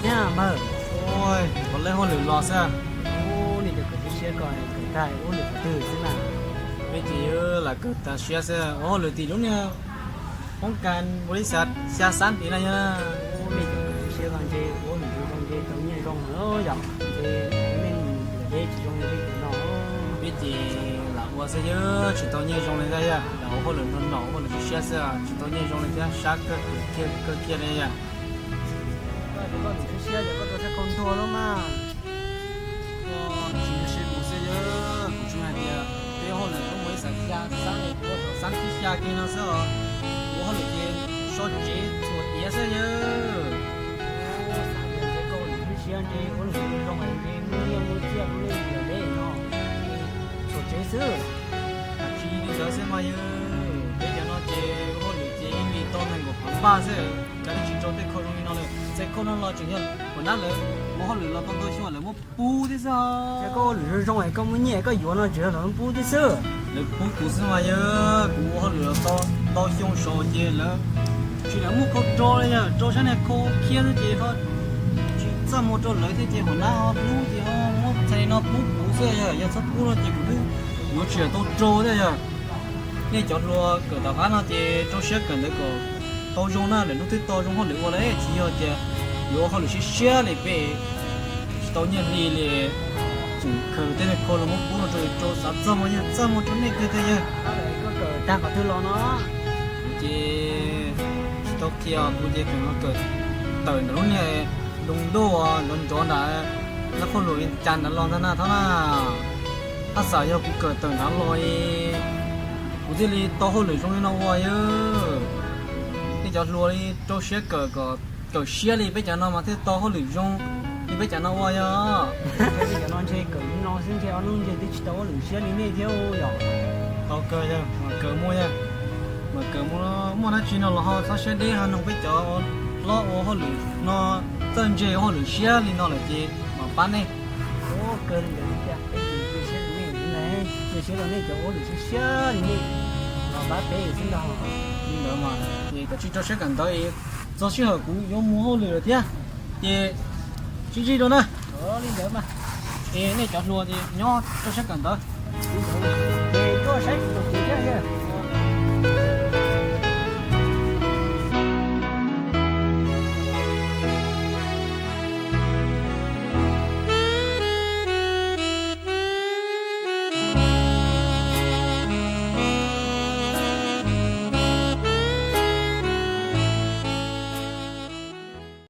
Thiab mas, ua lej hauj lwm los xwb. Ub, nej cov kawm siab siab ko kawm tag ua hauj lwm qhov twg xwb na? Peb ces lam kawm tag siab xwb, ua hauj lwm tim lub niag poob kas npaum li xya xab tid na yog. Ub, nej cov kawm siab siab ko ntshe ua hauj lwm zoo zoo ntshe tau nyiaj zoo na yom, ntshe nej deb tsis zoo li peb cov no. Peb ces lam ua xwb yog tsis tau nyiaj zoo li ntag yog, lam ua hauj lwm no nom hauj lwm siab siab xwb tsis tau nyiaj zoo li thiab sab kawg kiag li yog. Koj lwm siab siab ces koj rau sab khau ntuag lawm mas. Koj tsis siab kuv xwb yog, kuv tsuas hais tias peb hauj lwm zoo mus ib xav xya xab, ua thaum xab thib xya kiag no xwb os. Ua hauj lwm ces so tsev txhuam tiav xwb yog. Xav tias ntshe koj lwm siab siab ntshe ua lwm zoo ntshe muaj nyiaj muaj txiaj ua lwm deb no, txhuam tsev xwb. Tsis li ntawd xwb mas yog, peb cov no ces ua hauj lwm ces ib hlis tau nees nkaum phav npaj xwb, cas twb tsis rau tej khau zoo li no lawm. Tej khau no los tseem yog huam nab lawv ua hauj lwm los tau ntau xyoo lawv muab pub thiab xwb. Ces koj ua lwm zoo zoo es koj muaj nyiaj koj yuav no tseem yog lawv muab pub thiab xwb. Lawv pub kuv xwb mas yog, kuv ua hauj lwm los tau ntau xyoo saud ces lawv tsis lam muab khau rau li yog, rau sab niag khau khiab xwb ces ho tsis txaj muag rau lawv thiab ces huam nab ho hlub ces ho muab txhais no pub kuv xwb yog, yog txhob pub no ces kuv twb yuav tsis tau rau thiab yog. Nej cov hluas kawm tom qab no ces rau siab kawm ntawv kom tau zoo na, lwm hnub twb tau zoo hauj lwm ua lawm, tsis yog tias yuav ua hauj lwm siab siab li peb tsis tau nyiaj hli li. Tseem khaws tej niag khau los muab pub no rau, rau xav txaj muag yog txaj muag rau nej kiag tiag yog. Koj kawm tag qhov twg los no? Ces tsis tau qhia kuv ces kawm tawm ntawm lub niag doo ntuj nrov nrov nram Nab Phoj Luam Vias Cas ntawd los ntag na Thoj na. Haj xav yog kuv kawm tawm nrad los kuv thiaj li tau hauj lwm zoo li no ua yog. Nej cov hluas li rau siab kawm kom kawm siab li peb cov no mas thiaj tau hauj lwm zoo li peb cov no ua yog. Peb cov no ntshe kawm li no xwb ntshe ob hnub ntshe twb tsis tau hauj lwm siab li nej thiab yog. Tau kawg yog, mam kawm muaj yog, mam kawm muaj, muaj dab tsi no los ho txhob siab deb ho noog peb cov hlob ua hauj lwm no, txawj ntse ua hauj lwm siab li no lawm ces mam pab nej. Ua kawg li ntawd tiag, peb ces cia siab rau nej, cia siab rau nej cov ua hauj lwm siab siab li nej los pab peb xwb ntag. Li ntawd mas ces koj tsis rau siab kawm ntawv es txog sij hawm kuv yuav mus hauj lwm lawm thiab ces sib ntsib dua na. Li ntawd mas, es nej cov hluas ces nyob rau siab kawm ntawv. Li ntawd ces tuaj saib kuv tus kwv thiab yog.